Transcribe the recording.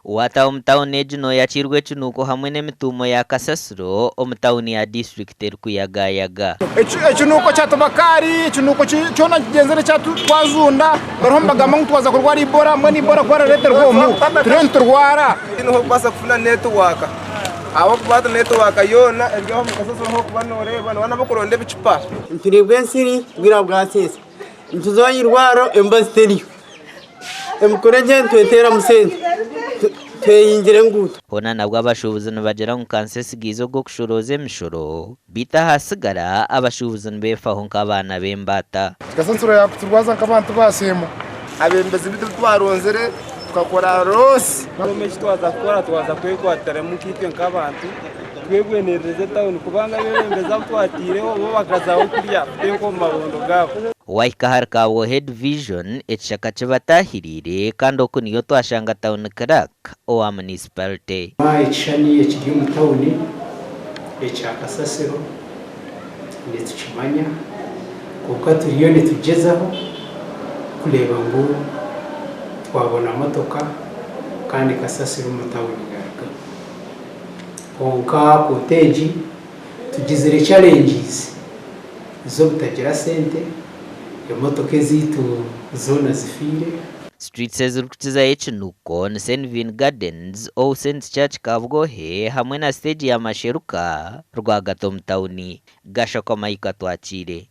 Waataaha omu tauni egi nooyakiirwa ekinuuko hamwe n'emituumo ya kasasiro omu tauni ya disiturikiti erikuyagayaga. Ekinuuko kya tobakaari, ekinuuko kyona kigyenzire twazunda, bariho nibagamba ngu twaza kurwara Ebola, mbwenu Ebola ku erareeterwa omu, turiyo niturwara. Tihaine ah'okubaasa kufuna netiwaaka ahabw'okuba netiwaaka yoona eri aho omu kasasiro ahu orikuba nooreeba nooba n'abarikuronda ebicupa. Nitureebwa ensiri bwira bwaseesa, nituza aha irwariro emibazi teriyo. Emikoro egyo nitweteeramu sente tweyingira enguuto. Hoona nabwo abashuubuzi nibagira ngu kanso etsigaize ogw'okushorooza emishoro, beitu ahasigara abashuubuzi nibeefaho nk'abaana b'embaata. Kasasiro yakuturwaza nk'abantu basiima. Abebembezi bitu twaronzire tukakora roosi. Eki twaza kukora twaza kwekwatiramu nkaitwe nk'abantu twebwenerereze tawuni kubanga abebembezi abu twateireho bo bakazaho kurya kuteeka omu mabondo gaabo. Wahika ahari Kabwohe Division ekishaka kibatahiriire kandi oku niyo twashanga Town Clerk owa Municipality. Ekishushani ekiri omu tawuni ekya kasasiro nitukimanya kwonka turiyo nitugyezaho kureeba ngu twabona motoka kandi kasasiro omu tawuni yarugamu. Kwonka koteegi tugizire challenges z'obutagira sente, emotoka ezaitu zoona zifiire. Streets ezirikukizayo ekinuko ni Senvin Gardens, All Saints Church Kabwohe hamwe na siteegi ya Masheruka rwagati omu tauni. Gashakwa Mike Atwakiire.